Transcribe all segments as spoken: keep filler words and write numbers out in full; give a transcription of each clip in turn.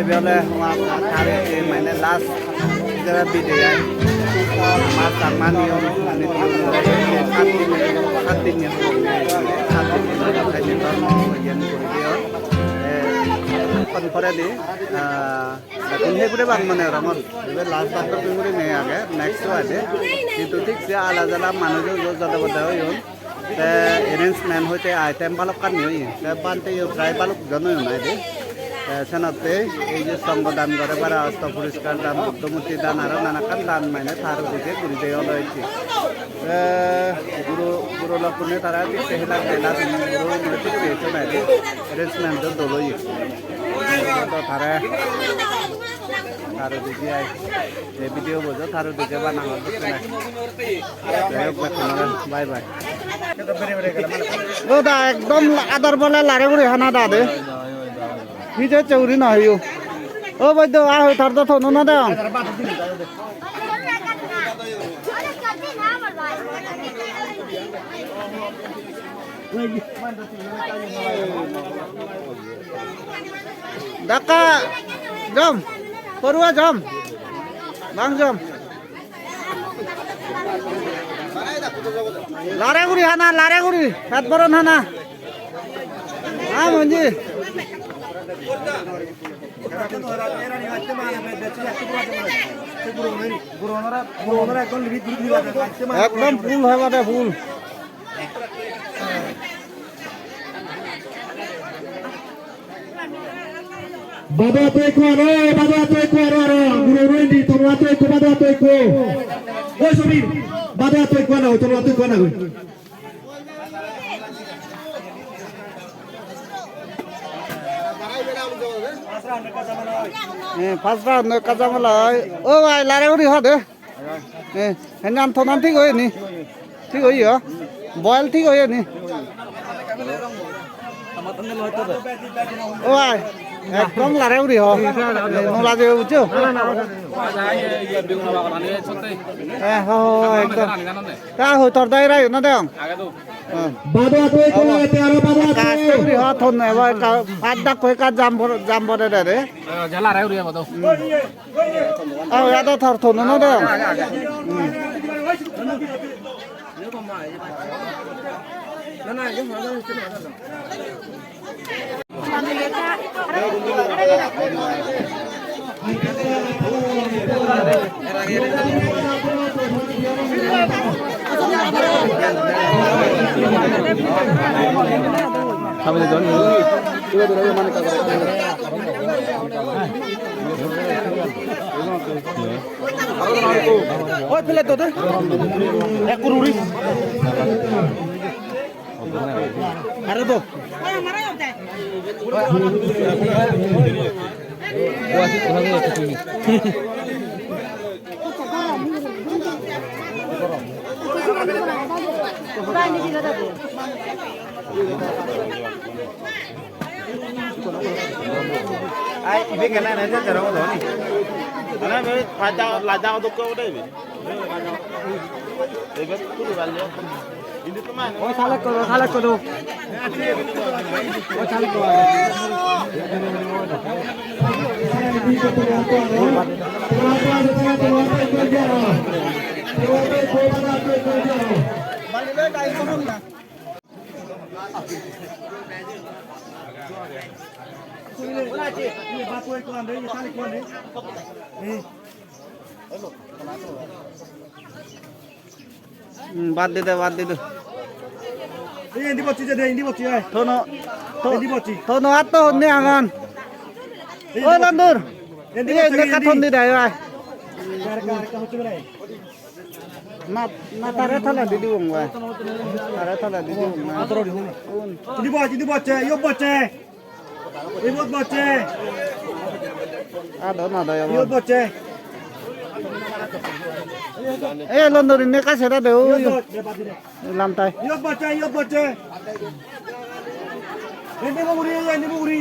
Ibe ole homa tari, mane last jara bidey ai. Ama Changma niyom, mane niyom ole sat din, sat din niyom, sat din niyom, sat din dhormo iyen guri diyon. Eh, kon poredi, ah, Ekkan he guri bang mone gorongor. Ibe last bar to pinguri nei age, next to age. Hintu thik se ala jala manuj o joda boda oyon. Te arrangement hoite item balokkani oye. Te bhante yo prai balok jon oyon aide. Te senotte ei je songho dan gore para, osto poriskar dan, Buddho murti dan, aro nanakkan dan mane tar ugure guri de olo ecche. Te guru, guru lokkune tara thik se helak helak guru gune thik se ecchon aide. Arrangement do dol oye. To tare, tare didi ai. Ei video bo jo tare didi banangor dokke nai. Jai hok, bekkunore bye bye. O da, ekdom ador bole lare guri hana da de. Hi je cheuri no hiyo. O boiddo, a hoi tar do thonu no deong. Dakka jom, porua jom, bang jom. Lare guri hana, lare guri, het boron hana. Ha, monji. Ekdom full hoi bade full. Bado ato ekko aro, bado ato ekko aro, aro, guro guro indi, tono ato ekko, bado ato ekko. Oi Sobir, bado ato ekko aro, tono ato ekko aro. Eh, first round ekka jamala oi. O bhai, lare guri ho de. Eh, henyan tonan thik oye ni? Thik oye, oh? Boil thik oye ni? O bhai, ekdom lare guri ho. Eh, nola je bujjo? Eh, ho, ho, ekdom. Ta hoi tor dai rai na deong. Bado ato ekko lagette, aro bado ato. Ekka aste guri ho, thon ebo ekka, paj dakko ekka jam bor-, jam bore de re. Eh, jala re uri ebo do. Hmm. Ah, ya do thor thon no deong. Hmm. Oi, plate do de. Ek kururi. Are do. Ai, ibe kena na, ja, jarang do ni. Ana be, paja, laja do ko de be. Oi, salak ko do, salak ko do. Oi, salak ko. Hmm, bad di de, bad di de. Ei, indi bocche je de, indi bocche, ai. Tono, to-, indi bocche. Tono atto honni angan. Ei, oi, indi bocche. Landur. Indi bocche, indi. Ei, indi ekka ton di de, ai. Arekka, arekka hocche bere. Na, na, tare tole di dibong, ai. Tare tole di dibong, ai. Indi bocche, indi bocche, iyot bocche. Ibot bocche. Ado na do. Ibot bocche. Eh, London inne ka sera de, oi. Ibot bocche, badi de. Lamtai. Ibot bocche, ibot bocche. Indi mo guri, indi mo guri.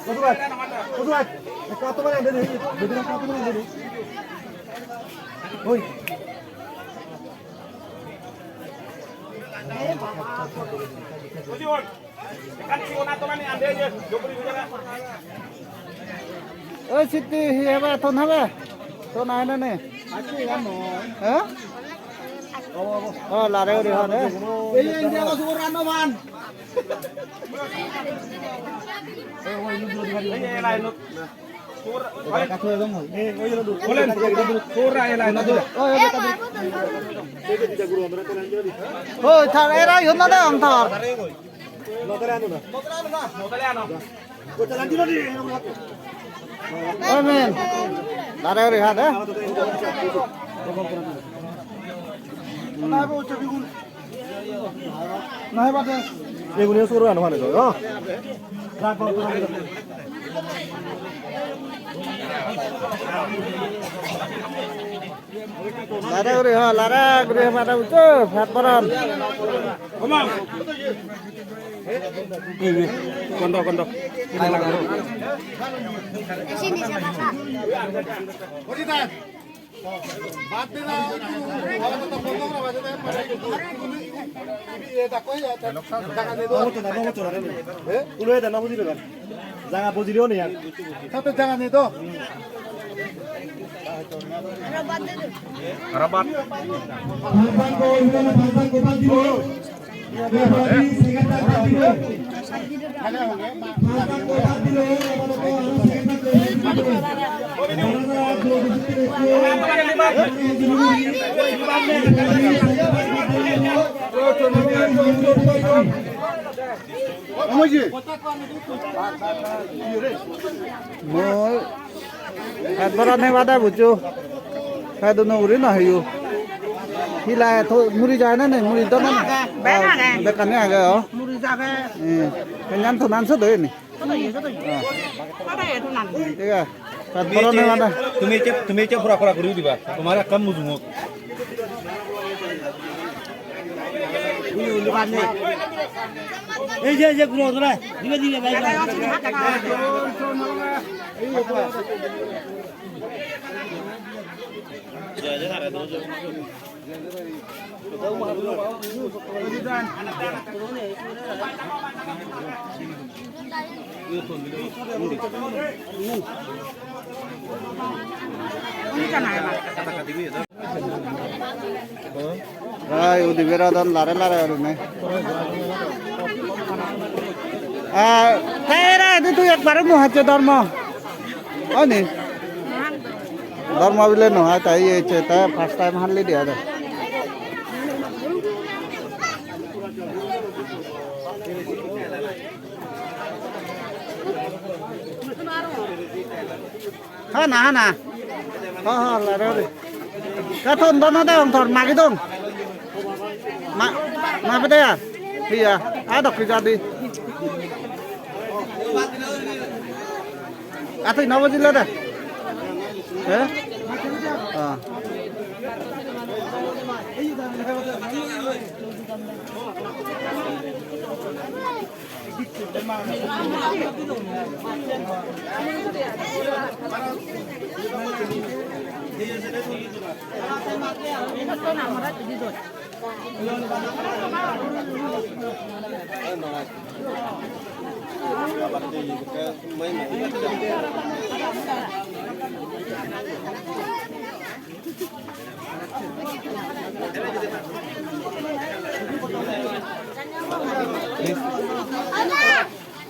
Kotu bhai, kotu bhai. Ekka to mane ande de, bedre ekka to mane ande de. Oi. Oi, Sitti, hi hebe? Ton hebe? Ton aai na ni? He? Oh, lare guri hon, eh? Oi, thar, era, yun na de, ang thar. Oi, men. Lare guri ha de. Nahi bade. Egun suru ano mane to, oh. Lare guri ha, lare guri ha, pada uccho, phat boron. Kondo, kondo. Jaga bujile oni ar. Sate jaga nei to. Aro bat. Mui ekbar ane bade buccho. Hedu no guri no heyo. Hila to muri jai na nei, muri do na nei? Bek age. Bekkani age, oh. Muri jage. Eh, kenyan to nan so do ni. Sodo ye, sodo ye. Ah. Sodo ye, to nan. Thik ase. Ekbar ane bade. তুমি এতিয়া, তুমি এতিয়া পুৰা, পুৰা কৰি দিবা। তোমাৰ এক কাম বুজো মোক। এই যে, এই যে, ঘুরো, ঘুরো। দিবে, দিবে, ভাই, ভাই। Ai, udi beradon lare lare gurinei. Ah, te era idu tui ekbaro no hacche dhormo. Oni? Dhormo bile no hai, tai ei che, tai first time halli dia de. Hana, hana. Ha, ha, lare, lare. Ka ton dono de, ong tor, magi dong. Ma, ma bede ya. Iya, adok ki jadi. Ati na bujile de. Eh? Ah.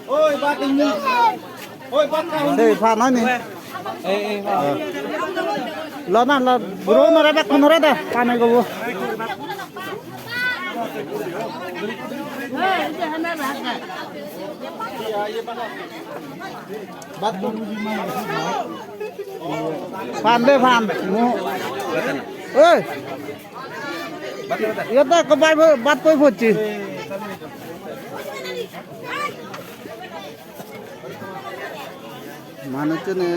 Oi, bat ini. Oi, bat kau. Sei, phan ani. Eh, eh, phan. Lo na, lo, bro, nore bak, nore da, pani gobo. Phan de, phan. Mu-, oi. Iyot ekko bai-, bat poi pocche. Manuchchune.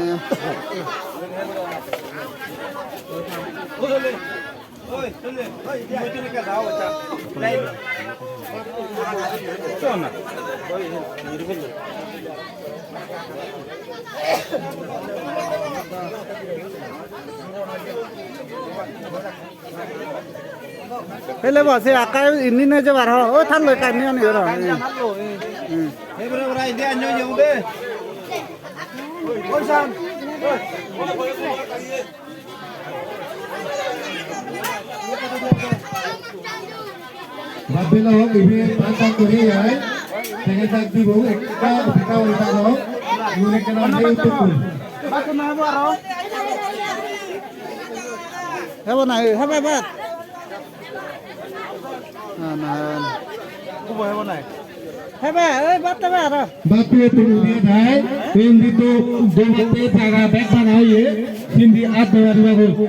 Hele ba, se ekka inni ne jebar ho. O thallo ekka inni ani ora. Hmm. Bapilo ibe pantan kuri ai. Tege tak dibo ekka bika ulta do. Ibe ekka na utuk. Hebo na, hebo, hebo. Na, na. Kubo hebo nai. Hebe, ei batte be aro. Batte tulu diye thai, indi to jomate jaga bek bana oye, sindi at dewar babu.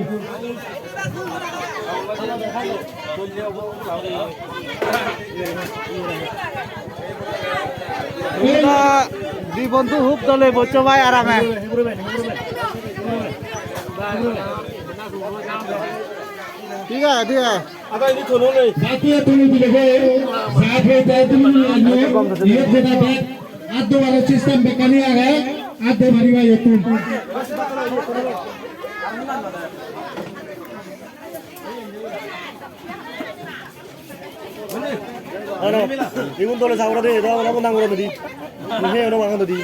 Di bondhu hub dole boccho bhai arame. Thik age, thik age. Ada ini tolong nih. Satu ya tolong dile ko, satu ya tolong dile ko, ye jeda bek, addo baro system bekkani age, addo bari ba yotun. Ano, igun dole sagora de, da ona ko nangora de. Ni he ona mangora de.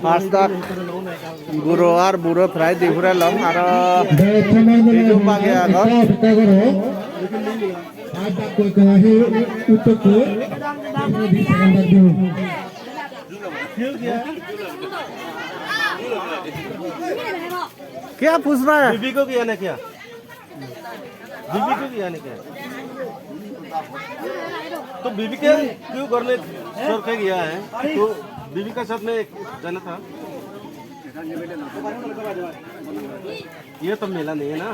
Pastak guro ar buro prai di purelong, aro dijon bagi agon. क्या पूछ रहा है? बीबी को किया ना क्या? बीबी को किया ना क्या? तो बीबी के क्यों घर में छोड़ के गया है? तो बीबी का साथ में एक जाना था। ये तो मेला नहीं है ना,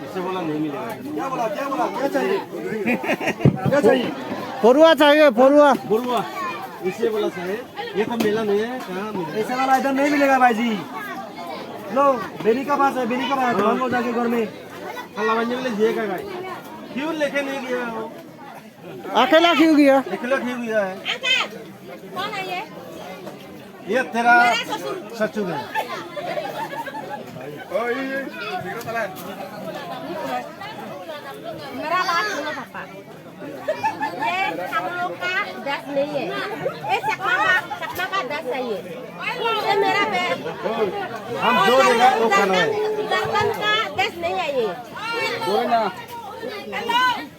इससे बोला नहीं मिलेगा। क्या बोला, क्या बोला, क्या चाहिए? क्या चाहिए? परुआ चाहिए, परुआ। परुआ, इससे बोला साहेब, ये तो मेला नहीं है, कहाँ मिलेगा? ऐसा वाला इधर नहीं मिलेगा भाई जी। लो, बेरी का पास है, बेरी का पास है, हाँ। मांगो जाके घर में। खाला बन जाने ले जिएगा भाई। क्यों लेके नहीं गया वो? अकेला क्यों गया? अकेला क्यों गया है? अंकल, कौन है ये? ये तेरा मेरा ससुर। ससुर है। मेरा बात सुनो पापा, ये हम लोग का देश नहीं है, ये चकमा का, चकमा का देश है ये। ये मेरा बे-, हम जो देगा वो खाना है। झारखंड का देश नहीं है ये।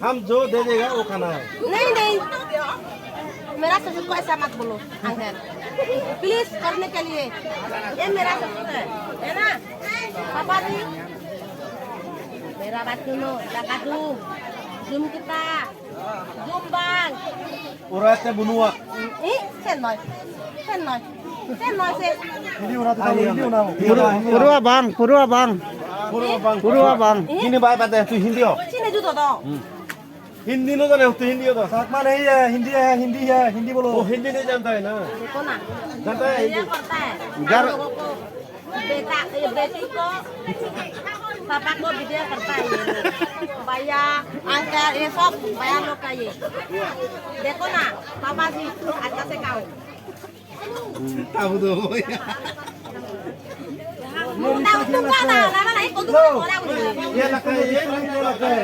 हम जो दे देगा वो खाना है। नहीं, नहीं, मेरा ससुर को ऐसा मत बोलो अंकल, प्लीज, करने के लिए। ये मेरा ससुर है, है ना? पापा जी, मेरा बात सुनो, Dakadu, zoom kita, zoom bang. Ora te bunua. Ih, sen noi, sen noi, sen noi, sen. Hindi ora te hindi ora. Puru-, purua bang, purua bang. Purua bang. Purua bang. Hindi bai pate, tu hindi ho. Sini judo to. Hindi नहीं जाने हो तो हिंदी होता। साथ में नहीं है, हिंदी है, हिंदी है, हिंदी बोलो। वो हिंदी नहीं जानता है ना। देखो ना, जानता है हिंदी। करता है। घर लोगों को, बेटा, ये बेटी को, पापा को वीडियो करता है ये। भैया, अंकल, ये सब भैया लोग का ये। देखो ना, पापा जी, अच्छा से खाओ। Tahu tu. ये लगा है, ये लगा है, ये लगा है।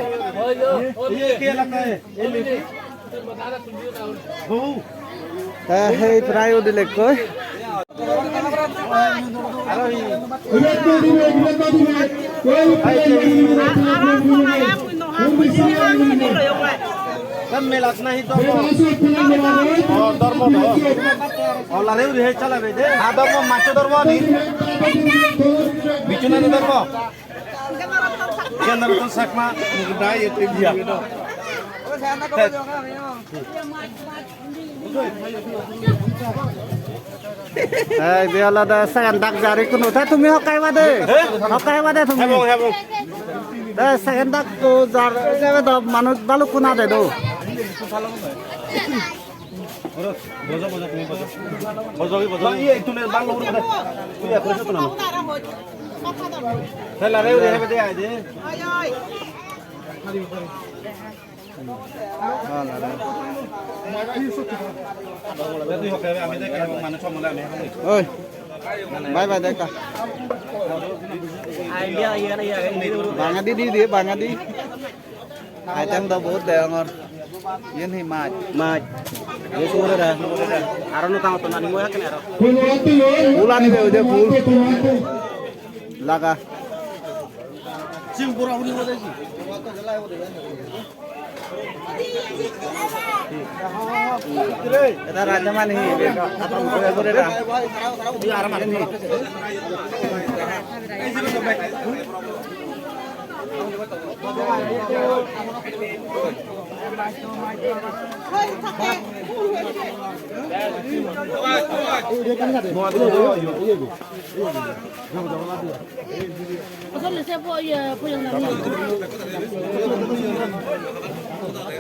ये, ये क्या लगा है? ये लेके। बहू। Te hei prai udilekko. Melat nahi dhormo. O, dhormo do. Olare uri he chalabe de. Ha dhormo, macho dhormo ni. Bichunani dhormo. Gendra Ratan Chakma, dai etu India. Ei, ibe olode second dak jar ikkunu. Te tumi hokkai bade? He? Hokkai bade tumi? Hebong, hebong. Te second dak to jar, ebe do manuj balukkun ade do. Bojo, bojo, tumi bojo. Bojo ki bojo? Bang, iye, tumi bang lugure bojo. Tui ekko bojo na. Te lare ure hebe de ai de. Oi, bye bye dekka. Bangadi di di, bangadi. Item do bahut degongor. Iyen hi mach? Mach. Ei sugurera. Aro no tangottun ani moi hakkene aro. Phul anibe, oi de phul. Laga. Eta raja mane hi? Apa gure gure ra?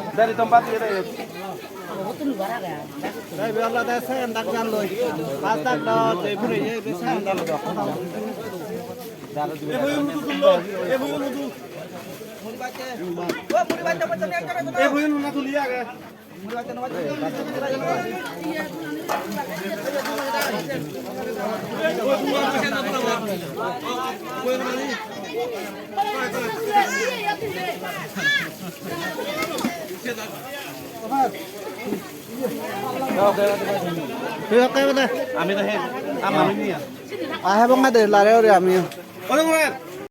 Dari tempat dia deh. Dari biar lah deh, saya hendak jalan loh. Pasak dah, saya pun ya, saya hendak loh. Eh, boy, lu tuh, lu. Eh, boy, lu tuh. Eh, boy, lu tuh, ya, kan? Tui hokke ebede? Ami do he, ama ami niya. Ahe bonga de lare ore ami. Ore ore.